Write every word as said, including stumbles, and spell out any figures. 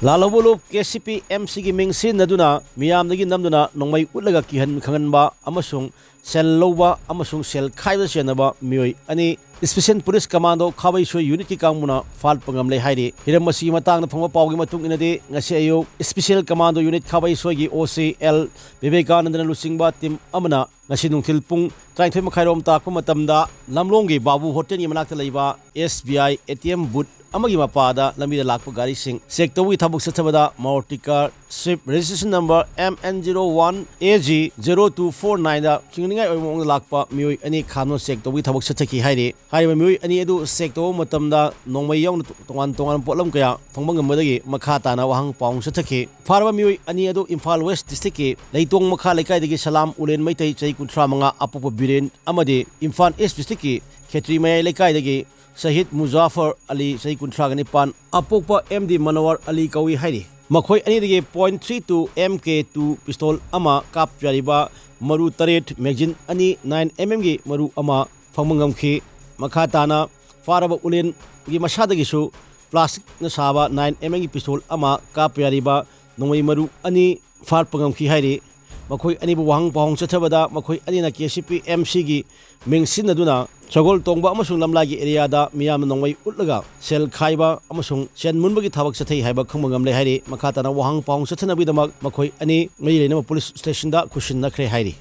ꯂꯥꯜꯍꯧꯕ ꯂꯨꯞ K C P M ꯁꯤꯒꯤ ꯃꯤꯡ ꯁꯤꯖꯤꯟꯅꯗꯨꯅ ꯃꯤꯌꯥꯝꯗꯒꯤ ꯅꯝꯗꯨꯅ ꯅꯣꯡꯃꯩ ꯎꯠꯂꯒ ꯀꯤꯍꯟ ꯈꯪꯍꯟꯕ ꯑꯃꯁꯨꯡ ꯁꯦꯜ ꯂꯧꯕ ꯑꯃꯁꯨꯡ ꯁꯦꯜ ꯈꯥꯏꯕꯗ ꯆꯦꯟꯅꯕ ꯃꯤꯑꯣꯏ ꯑꯅꯤ, Special Police Commando ꯈꯥꯕꯩꯁꯣꯏ ꯌꯨꯅꯤꯠꯀꯤ ꯀꯥꯡꯕꯨꯅ ꯐꯥꯠꯄ ꯉꯝꯂꯦ ꯍꯥꯏꯔꯤ꯫ ꯍꯤꯔꯝ ꯑꯁꯤꯒꯤ ꯃꯇꯥꯡꯗ ꯐꯪꯕ ꯄꯥꯎꯒꯤ ꯃꯇꯨꯡ ꯏꯟꯅꯗꯤ, ꯉꯁꯤ ꯑꯌꯨꯛ Special Commando ꯌꯨꯅꯤꯠ ꯈꯥꯕꯩꯁꯣꯏꯒꯤ ꯑꯣ ꯁꯤ ꯑꯦꯜ ꯕꯤꯕꯦꯀꯥꯅꯟꯗꯅ ꯂꯨꯆꯤꯡꯕ ꯇꯤꯝ ꯑꯃꯅ ꯉꯁꯤ ꯅꯨꯡꯊꯤꯜ ꯄꯨꯡ ꯇꯔꯥꯅꯤꯊꯣꯏ ꯃꯈꯥꯏꯔꯣꯝ ꯇꯥꯛꯄ ꯃꯇꯝꯗ ꯂꯝꯂꯣꯡꯒꯤ ꯕꯥꯕꯨ ꯍꯣꯇꯦꯜꯒꯤ ꯃꯅꯥꯛꯇ ꯂꯩꯕ S B I A T M booth ꯑꯃꯒꯤ ꯃꯄꯥꯗ ꯂꯝꯕꯤꯗ ꯂꯥꯛꯄ ꯒꯥꯔꯤꯁꯤꯡ ꯆꯦꯛ ꯇꯧꯕꯒꯤ ꯊꯕꯛ ꯆꯠꯊꯕꯗ Maruti car swift registration number M N zero one A G zero two four nine ꯗ ꯆꯤꯡꯅꯅꯤꯡꯉꯥꯏ ꯑꯣꯏꯕ ꯃꯑꯣꯡꯗ ꯂꯥꯛꯄ ꯃꯤꯑꯣꯏ ꯑꯅꯤ ꯈꯥꯝꯗꯨꯅ ꯆꯦꯛ ꯇꯧꯕꯒꯤ ꯊꯕꯛ ꯆꯠꯊꯈꯤ ꯍꯥꯏꯔꯤ꯫ ꯍꯥꯏꯔꯤꯕ ꯃꯤꯑꯣꯏ ꯑꯅꯤ ꯑꯗꯨ ꯆꯦꯛ ꯇꯧꯕ ꯃꯇꯝꯗ ꯅꯣꯡꯃꯩ ꯌꯥꯎꯅ ꯇꯣꯉꯥꯟ ꯇꯣꯉꯥꯟꯕ ꯄꯣꯠꯂꯝ ꯀꯌꯥ ꯐꯪꯕ ꯉꯝꯕꯗꯒꯤ ꯃꯈꯥ ꯇꯥꯅ ꯋꯥꯍꯪ ꯄꯥꯎꯍꯪ ꯆꯠꯊꯈꯤ꯫ ꯐꯥꯔꯕ ꯃꯤꯑꯣꯏ ꯑꯅꯤ ꯑꯗꯨ ꯏꯝꯐꯥꯜ ꯋꯦꯁ ꯗꯤꯁꯇ꯭ꯔꯤꯛꯀꯤ ꯂꯩꯇꯣꯡ ꯃꯈꯥ ꯂꯩꯀꯥꯏꯗꯒꯤ ꯁꯂꯥꯝ ꯎꯂꯦꯟ ꯃꯩꯇꯩ, ꯆꯍꯤ ꯀꯨꯟꯊ꯭ꯔꯥ ꯃꯉꯥ, ꯑꯄꯣꯛꯄ ꯕꯤꯔꯦꯟ, ꯑꯃꯗꯤ ꯏꯝꯐꯥꯜ ꯏꯁ ꯗꯤꯁꯇ꯭ꯔꯤꯛꯀꯤ ꯈꯦꯇ꯭ꯔꯤ ꯃꯌꯥꯏ ꯂꯩꯀꯥꯏꯗꯒꯤ ꯁꯍꯤꯗ ꯃꯨꯖꯥꯐꯔ ꯑꯂꯤ, ꯆꯍꯤ ꯀꯨꯟꯊ꯭ꯔꯥꯒ ꯅꯤꯄꯥꯟ, ꯑꯄꯣꯛꯄ ꯑꯦꯝ ꯗꯤ ꯃꯅꯣꯍꯔ ꯑꯂꯤ ꯀꯧꯏ ꯍꯥꯏꯔꯤ꯫ ꯃꯈꯣꯏ ꯑꯅꯤꯗꯒꯤ point three two M K two pistol ꯑꯃ, ꯀꯥꯞꯄ ꯌꯥꯔꯤꯕ ꯃꯔꯨ ꯇꯔꯦꯠ, magazine ꯑꯅꯤ, nine M M ꯒꯤ ꯃꯔꯨ ꯑꯃ ꯐꯪꯕ ꯉꯝꯈꯤ꯫ ꯃꯈꯥ ꯇꯥꯅ ꯐꯥꯔꯕ ꯎꯂꯦꯟꯒꯤ ꯃꯁꯥꯗꯒꯤꯁꯨ plasticꯅ ꯁꯥꯕ nine M M ꯒꯤ pistol ꯑꯃ, ꯀꯥꯞꯄ ꯌꯥꯔꯤꯕ ꯅꯣꯡꯃꯩ ꯃꯔꯨ ꯑꯅꯤ ꯐꯥꯔꯛꯄ ꯉꯝꯈꯤ ꯍꯥꯏꯔꯤ꯫ ꯃꯈꯣꯏ ꯑꯅꯤꯕꯨ ꯋꯥꯍꯪ ꯄꯥꯎꯍꯪ ꯆꯠꯊꯕꯗ ꯃꯈꯣꯏ ꯑꯅꯤꯅ ꯀꯦ ꯁꯤ ꯄꯤ ꯑꯦꯝ ꯁꯤꯒꯤ ꯃꯤꯡ ꯁꯤꯖꯤꯟꯅꯗꯨꯅ ꯁꯒꯣꯜ ꯇꯣꯡꯕ ꯑꯃꯁꯨꯡ ꯂꯝꯂꯥꯏꯒꯤ ꯑꯦꯔꯤꯌꯥꯗ ꯃꯤꯌꯥꯝꯅ ꯅꯣꯡꯃꯩ ꯎꯠꯂꯒ ꯁꯦꯜ ꯈꯥꯏꯕ ꯑꯃꯁꯨꯡ ꯁꯦꯟ ꯃꯨꯟꯕꯒꯤ ꯊꯕꯛ ꯆꯠꯊꯩ ꯍꯥꯏꯕ ꯈꯪꯕ ꯉꯝꯂꯦ ꯍꯥꯏꯔꯤ꯫ ꯃꯈꯥ ꯇꯥꯅ ꯋꯥꯍꯪ ꯄꯥꯎꯍꯪ ꯆꯠꯊꯅꯕꯒꯤꯗꯃꯛ ꯃꯈꯣꯏ ꯑꯅꯤ ꯃꯔꯤ ꯂꯩꯅꯕ ꯄꯨꯂꯤꯁ ꯁ꯭ꯇꯦꯁꯟꯗ ꯈꯨꯠꯁꯤꯟꯅꯈ꯭ꯔꯦ ꯍꯥꯏꯔꯤ꯫